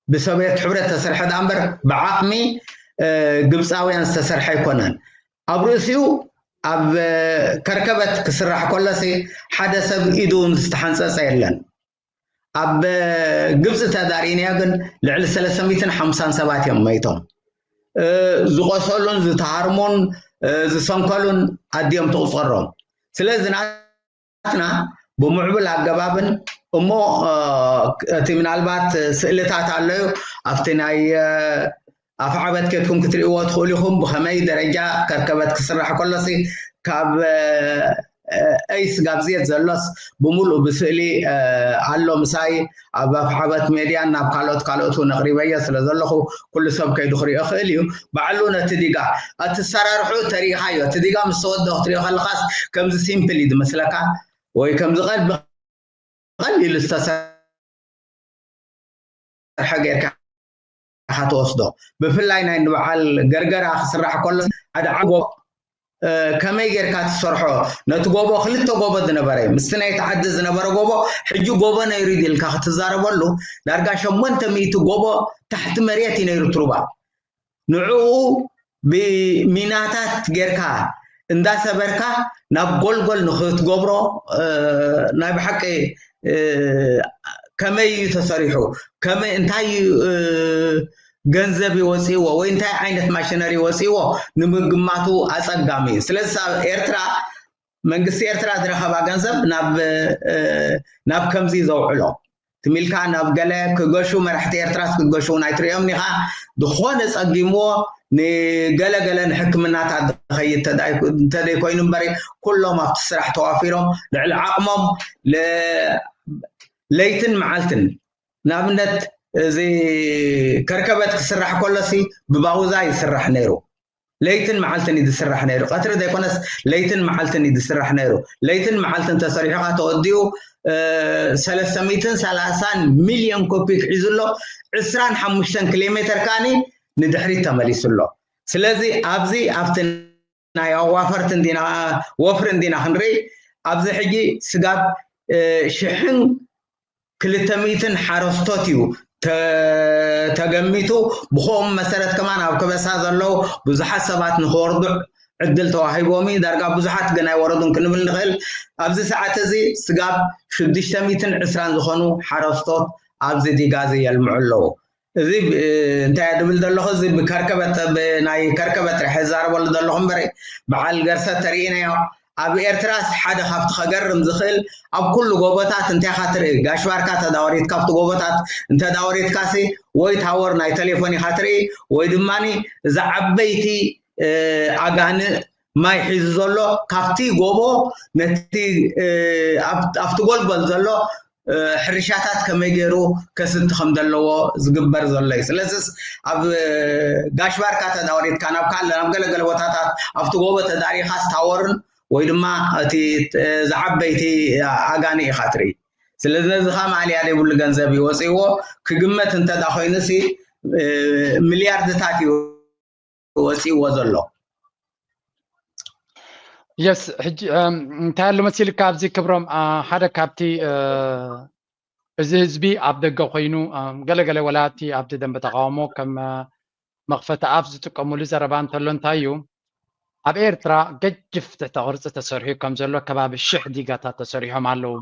ብሶቪየት ሕብረት ተሰርሐ ዳ እምበር ብዓቕሚ ግብፃውያን ዝተሰርሐ ኣይኮነን። ኣብ ርእሲኡ ኣብ ከርከበት ክስራሕ ከሎሲ ሓደ ሰብ ኢዱ እውን ዝተሓንፀፀ የለን። ኣብ ግብፂ ተዳሪእናዮ ግን ልዕሊ ሰለስተ ሚእትን ሓምሳን ሰባት እዮም መይቶም። ዝቆሰሉን ዝተሃርሙን ዝሰንከሉን ኣድዮም ትቑፀሮም። ስለዚ ናትና ብምዕቡል ኣገባብን እሞ እቲ ምናልባት ስእልታት ኣለዩ ኣብቲ ናይ ኣፍዓበት ኬድኩም ክትርእይዎ ትኽእሉ ኢኹም። ብኸመይ ደረጃ ከርከበት ክስራሕ ከሎሲ ካብ ኤይስ ጋብዝየት ዘሎስ ብምሉእ ብስእሊ ኣሎ ምሳይ ኣብ ኣፍዓበት ሜድያን ናብ ካልኦት ካልኦት እውን ኣቕሪበዮ ስለ ዘለኹ ኩሉ ሰብ ከይዱ ክሪኦ ክእል እዩ። ባዕሉ ነቲ ዲጋ እቲ ሰራርሑ ተሪኢኻዮ እቲ ዲጋ ምስ ተወደኦ ክትሪኦ ከለኻስ ከምዚ ሲምፕል እዩ ዝመስለካ ወይ ከምዚ ቀልቢ ቀሊሉ ዝተሰርሐ ጌርካ ኢኻ ትወስዶ። ብፍላይ ናይ ንበዓል ገርገራ ክስራሕ ከሎ ሓደ ዓቢ ጎቦ ከመይ ጌርካ ትሰርሖ? ነቲ ጎቦ ክልተ ጎቦ ዝነበረ ምስቲ ናይቲ ዓዲ ዝነበረ ጎቦ ሕጂ ጎቦ ነይሩ ድዩ ኢልካ ክትዛረበሉ ዳርጋ ሸሞንተ ሚእቲ ጎቦ ታሕቲ መሬት እዩ ነይሩ ትሩባ። ንዕኡ ብሚናታት ጌርካ እንዳሰበርካ ናብ ጎልጎል ንክትገብሮ ናይ ብሓቂ ከመይ እዩ ተሰሪሑ ከመይ እንታይ እዩ ገንዘብ ይወፅእዎ ወይ እንታይ ዓይነት ማሽነሪ ይወፅእዎ ንምግማቱ ኣፀጋሚ እዩ። ስለዚ ኣብ ኤርትራ መንግስቲ ኤርትራ ዝረኸባ ገንዘብ ናብ ናብ ከምዚ ዘውዕሎ ትሚልካ ናብ ገለ ክገሹ መራሕቲ ኤርትራስ ክትገሹ እውን ኣይትሪኦም ኢኻ። ዝኾነ ጸጊምዎ ንገለገለ ንሕክምናታት ዝኸይድ እንተደይኮይኑ እምበሪ ኩሎም ኣብቲ ስራሕ ተዋፊሮም ልዕሊ ዓቕሞም ለይትን መዓልትን ንኣብነት እዚ ከርከበት ክስራሕ ከሎሲ ብባውዛ ይስራሕ ነይሩ። ለይትን መዓልትን እዩ ዝስራሕ ነይሩ። ቀትሪ ዘይኮነስ ለይትን መዓልትን እዩ ዝስራሕ ነይሩ። ለይትን መዓልትን ተሰሪሑ ካ ተወዲኡ ሰለስተ ሚእትን ሰላሳን ሚልዮን ኮፒክ ሒዙ ኣሎ። ዕስራን ሓሙሽተን ኪሎ ሜተር ከዓኒ ንድሕሪት ተመሊሱ ኣሎ። ስለዚ ኣብዚ ኣብቲ ናይ ኣዋፈርቲ እንዲና ወፍሪ እንዲና ክንርኢ ኣብዚ ሕጂ ስጋብ ሽሕን ክልተ ሚእትን ሓረስቶት እዩ ተገሚቱ። ብኸም መሰረት ከማን ኣብ ከበሳ ዘለዉ ብዙሓት ሰባት ንክወርዱ ዕድል ተዋሂቦም እዩ። ዳርጋ ብዙሓት ግን ኣይወረዱን ክንብል ንኽእል። ኣብዚ ሰዓት እዚ ስጋብ ሽዱሽተ ሚእትን ዕስራን ዝኾኑ ሓረስቶት ኣብዚ ዲጋ እዚ የልምዑ ኣለዉ። እዚ እንታይ ድብል ዘለኹ እዚ ብከርከበት ናይ ከርከበት ጥራሕ ዝዛረበሉ ዘለኹ እምበር በዓል ገርሰ ተርእናዮ ኣብ ኤርትራስ ሓደ ካብቲ ከገርም ዝኽእል ኣብ ኩሉ ጎቦታት እንታይ ኢኻ ትርኢ? ጋሽ ባርካ ተዳወሪት ካብቲ ጎቦታት እንተዳወሪትካሲ ወይ ታወር ናይ ቴሌፎን ኢኻ ትርኢ ወይ ድማ እዚ ዓበይቲ ኣጋንእ ማይ ሒዙ ዘሎ ካብቲ ጎቦ ነቲ ኣብቲ ጎልጎል ዘሎ ሕርሻታት ከመይ ገይሩ ከስቲ ከም ዘለዎ ዝግበር ዘሎ እዩ። ስለዚስ ኣብ ጋሽ ባርካ ተዳወሪትካ ናብ ካልእ ናብ ገለገለ ቦታታት ኣብቲ ጎቦ ተዳሪኻስ ታወርን ወይ ድማ እቲ ዝዓበይቲ ኣጋኒ ኢኻ ትርኢ። ስለዚ ነዚ ከዓ ማእለያ ዘይብሉ ገንዘብ እዩ ወፂእዎ። ክግመት እንተዳ ኮይኑሲ ሚልያርድታት እዩ ወፂእዎ ዘሎ። የስ ሕጂ እንታይ ኣሎ መሲልካ ኣብዚ ክብሮም ሓደ ካብቲ እዚ ህዝቢ ኣብ ደገ ኮይኑ ገለገለ ወላቲ ኣብቲ ደንበ ተቃውሞ ከም መኽፈቲ ኣፍ ዝጥቀሙሉ ዘረባ እንተሎ እንታይ እዩ? ኣብ ኤርትራ ገጅፍ ትሕተ ቅርፂ ተሰሪሑ ከም ዘሎ ከባቢ ሽሕ ዲጋታት ተሰሪሖም ኣለዉ።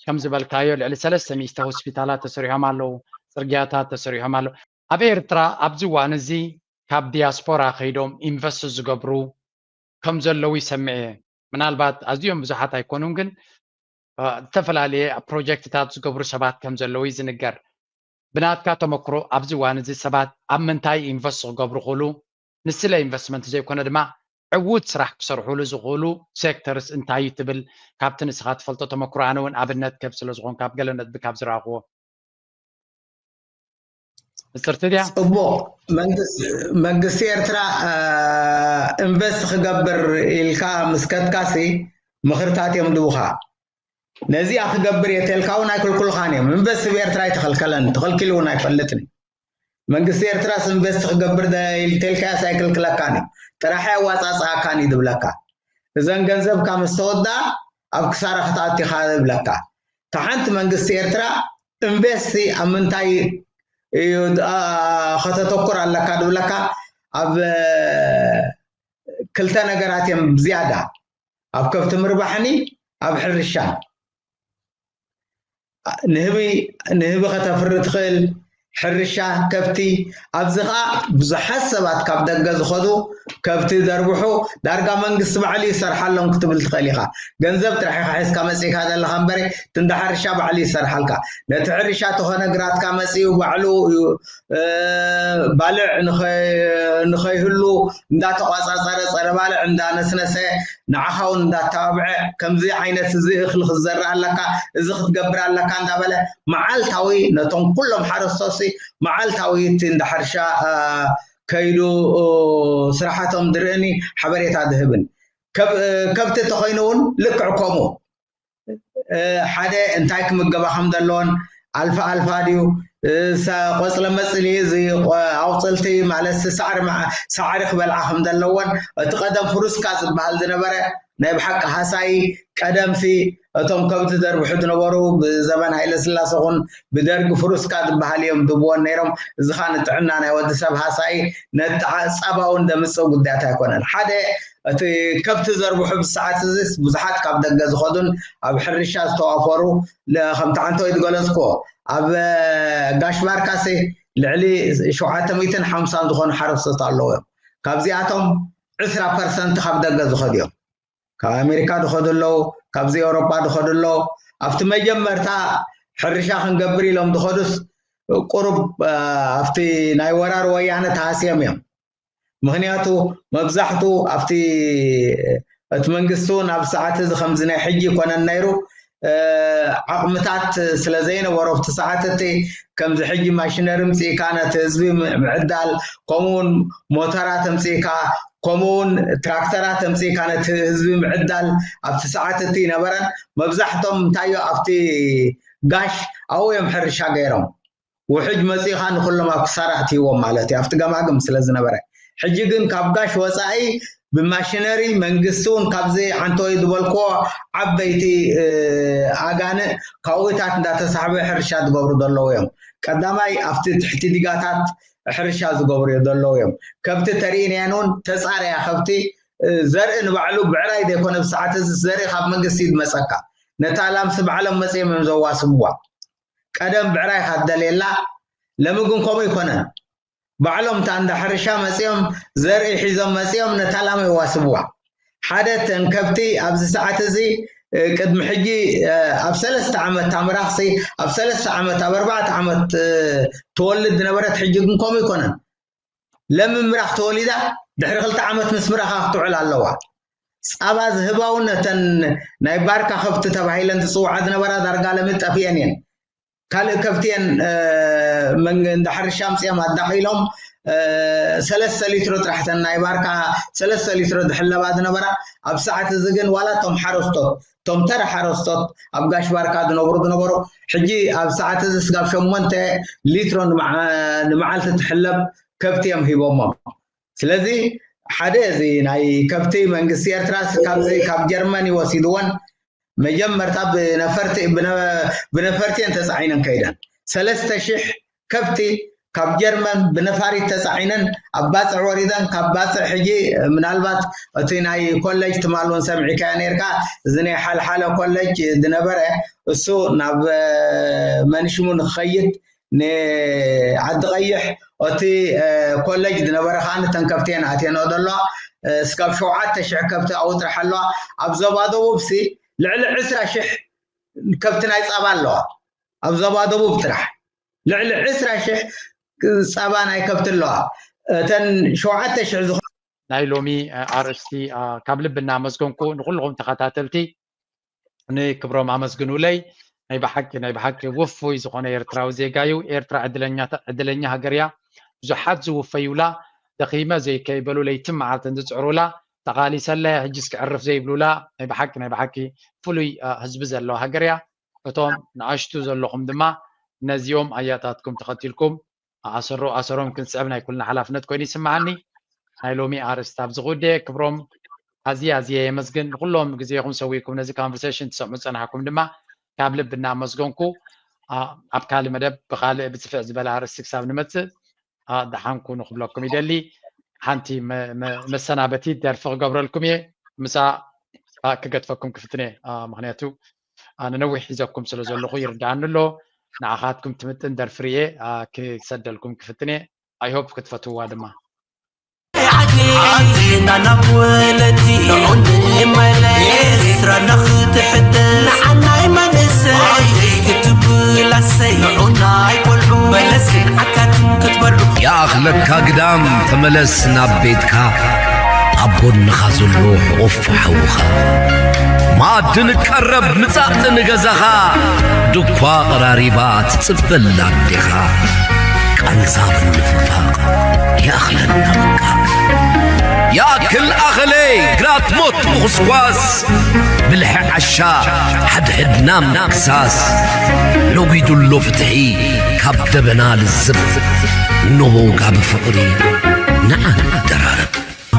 ከም ዝበልካዮ ልዕሊ ሰለስተ ሚእቲ ሆስፒታላት ተሰሪሖም ኣለዉ። ፅርግያታት ተሰሪሖም ኣለዉ። ኣብ ኤርትራ ኣብዚ እዋን እዚ ካብ ዲያስፖራ ከይዶም ኢንቨስት ዝገብሩ ከም ዘለዉ ይሰምዕ እየ። ምናልባት ኣዝዮም ብዙሓት ኣይኮኑን፣ ግን ዝተፈላለየ ፕሮጀክትታት ዝገብሩ ሰባት ከም ዘለዉ እዩ ዝንገር። ብናትካ ተመክሮ ኣብዚ እዋን እዚ ሰባት ኣብ ምንታይ ኢንቨስት ክገብሩ ክእሉ፣ ንስለ ኢንቨስትመንት ዘይኮነ ድማ ዕዉት ስራሕ ክሰርሑሉ ዝኽእሉ ሴክተርስ እንታይ እዩ ትብል? ካብቲ ንስኻ ትፈልጦ ተመክሮ፣ ኣነ እውን ኣብነት ከብ ስለ ዝኾን ካብ ገለ ነጥቢ ካብ ዝረኣኽዎ። ጽቡቕ። መንግስቲ ኤርትራ ኢንቨስት ክገብር ኢልካ ምስ ከድካሲ ምኽርታት እዮም ድቡኻ። ነዚኣ ክገብር እየ ተልካ እውን ኣይክልክሉኻን እዮም። ኢንቨስት ብኤርትራ ኣይተኸልከለን፣ ተኸልኪሉ እውን ኣይፈልጥን። መንግስቲ ኤርትራስ ኢንቨስት ክገብር ኢልተልካያስ ኣይክልክለካን እዩ። ጥራሕ ኣዋፃፅኣካን እዩ ዝብለካ። እዘን ገንዘብካ ምስ ተወዳ ኣብ ክሳራ ክትኣቲኻ ይብለካ። ተሓንቲ መንግስቲ ኤርትራ ኢንቨስቲ ኣብ ምንታይ እዩ ከተተኩር ኣለካ ድብለካ፣ ኣብ ክልተ ነገራት እዮም ዝያዳ፣ ኣብ ከብቲ ምርባሕኒ ኣብ ሕርሻን። ንህቢ ከተፍሪ ትኽእል፣ ሕርሻ፣ ከብቲ። ኣብዚ ኸዓ ብዙሓት ሰባት ካብ ደገ ዝኸዱ ከብቲ ዘርብሑ ዳርጋ መንግስቲ ባዕሉ ይሰርሓሎም ክትብል ትኽእል ኢኻ። ገንዘብ ጥራሕ ኢኻ ሒዝካ መፂእካ ዘለኻ እምበረ፣ እቲ እንዳ ሕርሻ ባዕሉ ይሰርሓልካ። ነቲ ሕርሻ ተኾነ ግራትካ መፂኡ ባዕሉ ባልዕ ንኸይህሉ እንዳተቋፃፀረ፣ ፀረ ባልዕ እንዳነስነሰ፣ ንዓኻ እውን እንዳተባብዐ፣ ከምዚ ዓይነት እዚ እኽሊ ክትዘርእ ኣለካ፣ እዚ ክትገብር ኣለካ እንዳበለ መዓልታዊ ነቶም ኩሎም ሓረስቶሲ መዓልታዊ እቲ እንዳ ሕርሻ ከይዱ ስራሓቶም ዝርእኒ ሓበሬታ ዝህብን። ከብቲ ተኮይኑ እውን ልክዕ ከምኡ ሓደ እንታይ ክምገባ ከም ዘለዎን፣ ኣልፋ ኣልፋ ድዩ፣ ቆፅለ መፅሊ፣ እዚ ኣውፅልቲ ማለት ሳዕሪ ሳዕሪ ክበልዓ ከም ዘለዎን፣ እቲ ቀደም ፍሩስካ ዝበሃል ዝነበረ ናይ ብሓቂ ሃሳይ ቀደምሲ እቶም ከብቲ ዘርብሑ ዝነበሩ ብዘበን ሃይለ ስላሰ ኹን ብደርጊ ፍሩስካ ዝበሃል እዮም ድብዎን ነይሮም። እዚ ኸዓ ንጥዕና ናይ ወዲ ሰብ ሃሳይ ነቲ ጸባ እውን ዘምጽእ ጉዳያት ኣይኮነን። ሓደ እቲ ከብቲ ዘርብሑ ብሰዓት እዚ ብዙሓት ካብ ደገ ዝኸዱን ኣብ ሕርሻ ዝተዋፈሩ ከምቲ ዓንተወይ ዝገለጽክዎ ኣብ ጋሽ ባርካሲ ልዕሊ ሸውዓተ ሚእትን ሓምሳን ዝኾኑ ሓረስቶት ኣለዉ እዮም። ካብዚኣቶም ዕስራ ፐርሰንት ካብ ደገ ዝኸዱ እዮም። ካብ ኣሜሪካ ዝኸዱ ኣለዉ፣ ካብዚ ኤውሮጳ ዝኸዱ ኣለዉ። ኣብቲ መጀመርታ ሕርሻ ክንገብር ኢሎም ዝኸዱስ ቁሩብ ኣብቲ ናይ ወራር ወያነ ተሃስዮም እዮም። ምኽንያቱ መብዛሕቱ ኣብቲ እቲ መንግስቲ እውን ኣብ ሰዓት እዚ ከምዚ ናይ ሕጂ ይኮነን ነይሩ። ዓቕምታት ስለ ዘይነበሮ ኣብቲ ሰዓት እቲ ከምዚ ሕጂ ማሽነሪ ምፅኢካ ነቲ ህዝቢ ምዕዳል፣ ከምኡውን ሞተራት ኣምፅኢካ፣ ከምኡውን ትራክተራት ኣምፅኢካ ነቲ ህዝቢ ምዕዳል ኣብቲ ሰዓት እቲ ይነበረን። መብዛሕቶም እንታዮ ኣብቲ ጋሽ ኣብኡ እዮም ሕርሻ ገይሮም። ውሕጅ መፂእኻ ንኩሎም ኣብ ክሳራ ኣእትይዎም ማለት እዩ፣ ኣብቲ ገማግም ስለ ዝነበረ። ሕጂ ግን ካብ ጋሽ ወፃኢ ብማሽነሪ መንግስቲ እውን ካብዚ ዓንተወይ ዝበልክዎ ዓበይቲ ኣጋንእ ካብኡታት እንዳተሳሕበ ሕርሻ ዝገብሩ ዘለዉ እዮም። ቀዳማይ ኣብቲ ትሕቲ ዲጋታት ሕርሻ ዝገብሩ ዘለዉ እዮም። ከብቲ ተርእይናየን እውን ተፃረያ ከብቲ ዘርኢ ንባዕሉ ብዕራይ ዘይኮነ ብሰዓት እዚ ዘርኢ ካብ መንግስቲ እዩ ዝመፀካ። ነታ ላምሲ ባዕሎም መፅኦም እዮም ዘዋስብዋ። ቀደም ብዕራይ ኢኻ ትደልየላ፣ ለሚ ግን ከምኡ ኣይኮነን። ባዕሎም እታ እንዳ ሕርሻ መፂኦም ዘርኢ ሒዞም መፂኦም ነታ ላም የዋስብዋ። ሓደ ተን ከብቲ ኣብዚ ሰዓት እዚ ቅድሚ ሕጂ ኣብ ሰለስተ ዓመት ታምራኽሲ ኣብ ሰለስተ ዓመት ኣብ ኣርባዕተ ዓመት ትወልድ ዝነበረት ሕጂ ግን ከምኡ ኣይኮነን። ለሚ ምራኽ ተወሊዳ ድሕሪ ክልተ ዓመት ምስ ምራኻ ክትውዕል ኣለዋ። ፃባ ዝህባ እውን ነተን ናይ ባርካ ከብቲ ተባሂለን ዝፅውዓ ዝነበራ ዳርጋ ለሚ ጠፊአን እየን። ካልእ ከብቲ እየን እንዳ ሕርሻ ኣምፅኦም ኣዳኺሎም ሰለስተ ሊትሮ ጥራሕ፣ ተን ናይ ባርካ ሰለስተ ሊትሮ ዝሕለባ ዝነበራ፣ ኣብ ሰዓት እዚ ግን ዋላ እቶም ሓረስቶት፣ እቶም ተራ ሓረስቶት ኣብ ጋሽ ባርካ ዝነብሩ ዝነበሩ፣ ሕጂ ኣብ ሰዓት እዚ ስጋብ ሸሞንተ ሊትሮ ንመዓልቲ ትሕለብ ከብቲ እዮም ሂቦሞም። ስለዚ ሓደ እዚ ናይ ከብቲ መንግስቲ ኤርትራ ካብ ጀርመን ይወሲድዎን መጀመርታ ብነፈርቲ እየን ተፃዒነን ከይደን። ሰለስተ ሽሕ ከብቲ ካብ ጀርመን ብነፋሪት ተፃዒነን ኣብ ባፅዕ ወሪደን፣ ካብ ባፅዕ ሕጂ ምናልባት እቲ ናይ ኮሌጅ ትማል እውን ሰምዒካዮ ነርካ፣ እዚ ናይ ሓልሓለ ኮሌጅ ዝነበረ እሱ ናብ መንሽሙ ንክኸይድ ንዓዲ ቀይሕ እቲ ኮሌጅ ዝነበረ ከዓ ንተን ከብቲ እየን ኣትየንኦ ዘለዋ። እስካብ ሸውዓተ ሽሕ ከብቲ ኣብኡ ጥራሕ ኣለዋ። ኣብ ዞባ ደቡብ ሲ ልዕሊ ዕስራ ሽሕ ከብቲ ናይ ፃባ ኣለዋ። ኣብ ዞባ ደቡብ ጥራሕ ልዕሊ ዕስራ ሽሕ ፃባ ናይ ከብቲ ኣለዋ። እተን ሸውዓተ ሽሕ ዝኾ ናይ ሎሚ ኣርእስቲ ካብ ልቢ እናመስገንኩ ንኩልኹም ተኸታተልቲ ንክብሮም ኣመስግኑለይ። ናይ ብሓቂ ናይ ብሓቂ ውፉይ ዝኾነ ኤርትራዊ ዜጋ እዩ። ኤርትራ ዕድለኛ ሃገር እያ። ብዙሓት ዝውፈዩላ፣ ደኺመ ዘይከይበሉ ለይትን መዓልትን ዝፅዕሩላ፣ ተቓሊሰለ ሕጂስ ክዕርፍ ዘይብሉላ ናይ ብሓቂ ናይ ብሓቂ ፍሉይ ህዝቢ ዘለዋ ሃገር እያ። እቶም ንኣሽቱ ዘለኹም ድማ ነዚኦም ኣያታትኩም ተኸቲልኩም ኣሰሮ ኣሰሮም ክንስዕብ ናይ ኩልና ሓላፍነት ኮይኑ ይስምዓኒ። ናይ ሎሚ ኣርእስቲ ኣብዚ ክውደ ክብሮም ኣዝየ ኣዝየ የመስግን። ንኩሎም ግዜኹም ሰዊእኩም ነዚ conversation ትሰምዑ ዝጸናሕኩም ድማ ካብ ልቢ እናመስገንኩ ኣብ ካልእ መደብ ብኻልእ ብጽፍዕ ዝበለ ኣርእስቲ ክሳብ ንመጽእ ደሓንኩ ንክብለኩም ይደሊ። ሓንቲ መሰናበቲ ደርፊ ክገብረልኩም እየ። ምሳ ክገድፈኩም ክፍትን እየ። ምክንያቱ ኣነ ነዊሕ ሒዘኩም ስለ ዘለኹ ይርድኣኒ ኣሎ። ንዓኻትኩም ትምጥን ደርፊ ርየ ክሰደልኩም ክፍትን እየ። I hope ክትፈትውዋ ድማ። ዓድና ናብ ወለዲ ንዑ ንመለስ ኤርትራና ክትሕደስ ንዓናይ መንእሰይ ክትብል ኣሰይ ንዑ ናይ ቆልዑ መለስን ዓካትን ክትበልዑ ይኣኽለካ ግዳም ተመለስ ናብ ቤትካ ኣብ ጎንኻ ዘሎ ሕቑፍ ሓውኻ መኣዲ ንቀረብ ምጻእ ንገዛኻ ድኳ ቐራሪባ ትጽበላ ኣዴኻ ቃንዛ ምንፍፋቕ ይኣኽለና ምቃር ይኣክል ኣኸለይ ግራት ሞት ምኹስኳስ ብልሒ ዓሻ ሓድሕድና ምክሳስ ነጒዱሎ ፍትሒ ካብ ደበና ልዝብ እንሆ ጋቢ ፍቕሪ ንዓ ንደራረብ።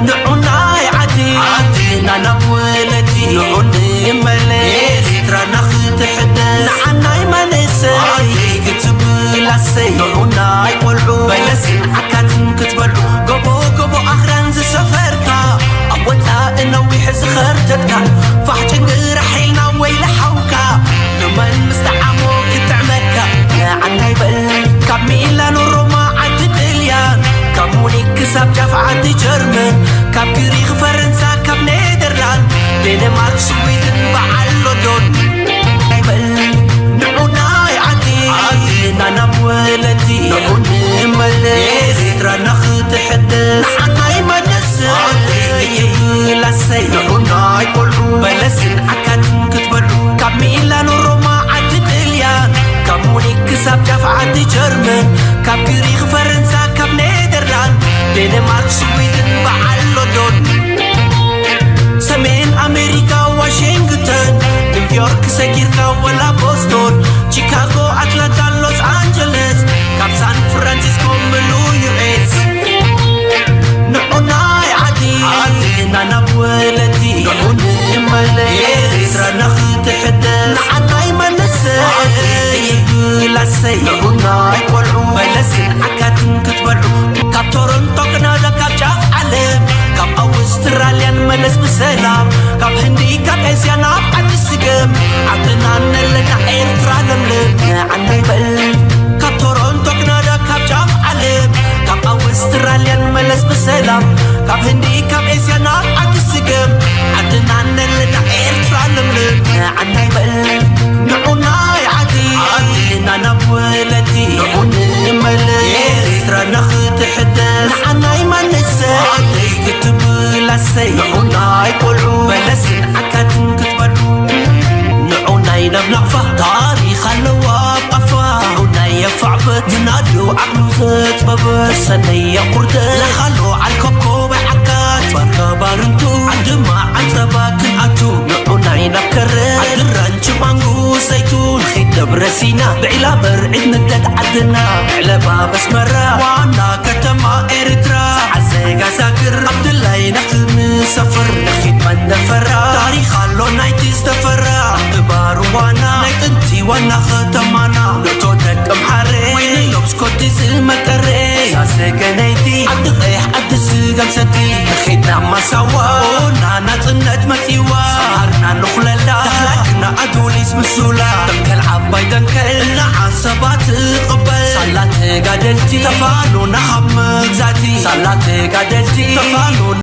ንዑ ናይ ዓዲ ዓድና ናብ ወለዲ ንዑ ንመለስ ኤርትራና ክትሕደስ ንዓናይ መንእሰይ ክትብል ኣሰይ ንዑ ናይ ቆልዑ በለስን ዓካትን ክትበልዑ ጎቦ ጎቦ ኣኽራን ዝሰፈርካ ኣብ ወጻኢ ነዊሕ ዝኸርተትካ ፋሕ ጭንግራሕ ኢልና ወይለ ሓውካ ንመን ምስ ጠዓሞ ክጥዕመካ ንዓናይ በል ካብ ሚላኖ ሮማ ዓዲ ጥልያን ካብ ሙኒክ ክሳብ ጫፍ ዓዲ ጀርመን ካብ ግሪክ ፈረንሳ ካብ ኔደርላንድ ዴንማርክ ስዊድን በዓል ሎንዶን ናይ በል ንዑ ናይ ዓዲ ዓድና ናብ ወለዲ ንዑ ንመለስ ኤርትራና ክትሕደስ ንዓናይ መለስ ይብል ኣሰይ ንዑ ናይ ቆልዑ በለስን ዓካትን ክትበልዑ ካብ ሚላኖ ሮማ ዓዲ ጥልያን ካብ ሙኒክ ክሳብ ጫፍ ዓዲ ጀርመን ካብ ግሪክ ፈረንሳ ካብ ኔደርላንድ ዴንማርክ ስዊድን በዓል ሎንዶን ሰሜን ኣሜሪካ ዋሽንግተን ኒውዮርክ ሰጊርካ ወላ ቦስቶን ቺካጎ ኣትላንታ ሎስ ኣንጀለስ ካብ ሳን ፍራንሲስኮ ምሉ ዩኤስ ንዑ ናይ ዓዲ ዓድና ናብ ወለዲ ንዑ ንመለስ ኤርትራና ክትሕደስ ንዓናይ መንእሰይ ይብል ኣሰይ ንዑ ናይ ቆልዑ መለስን ዓካትን ክትበልዑ ካብ ቶሮንቶ ክናዳ ካብ ጫፍ ዓለም ካብ ኣውስትራልያን መለስ ብሰላም ካብ ህንዲ ካብ ኤስያ ናብ ዓዲ ስገም ዓድና ነለና ኤርትራ ለምለም ንዓናይ በል ካብ ቶሮንቶ ክናዳ ካብ ጫፍ ዓለም ካብ ኣውስትራልያን መለስ ብሰላም ካብ ህንዲ ካብ ኤስያ ናብ ዓዲ ስገም ዓድና ነለና ኤርትራ ለምለም ንዓናይ በል ንዑ ናይ ዓዲ ዓድና ናብ ወለዲ ንዑ ንመለስ ኤርትራና ክትሕደስ ንዓናይ መንእሰይ ክትብል ኣሰይ ንዑ ናይ ቆልዑ በለስን ዓካትን ክትበልዑ ንዑ ናይ ናብ ናቕፋ ታሪኽ ኣለዋ ኣብ ቃፋ ንዑ ናይ የፋዕበት ዝናዱ ዓቕሉ ዘጥበበ ተሰነየ ቁርደ ለኻሎ ዓልኮብኮበ ዓካት ባርካ ባርንቱ ዓድማ ዓንጸባ ክንኣቱ ንዑናይ ናብ ከረ ዓድራን ችማንጉ ዘይቱ ንኺድ ደብረ ሲና ብዒላ በርዒድ ንግደት ዓድና ዕለባ በስመራ ዋና ከተማ ኤርትራ ዓዘጋዛግር ኣብድላይ ነኽምሰፍር ንኺድ መንደፈራ ታሪኽ ኣሎ ናይቲ ዝተፈራ ግባር ዋና ናይ ጥንቲ ዋና ከተማና ሎቶ ደቅም ሓረ ወይኒ ሎብስኮቲ ዝመቀረ ሳሰገነይቲ ዓዲ ቀይሕ ዓዲ ስገም ሰቲ ንኺድና ማሳዋ ኦና ናጽነት መጺዋ ሰሃርና ንኹለላ ተኽላክና ኣዱሊስ ምሱላ ደንከል ዓባይ ደንከል እናዓሰባ ትቕበል ሳላ ተጋደልቲ ተፋኖና ካብ መግዛእቲ ሳላ ተጋደልቲ ተፋኖና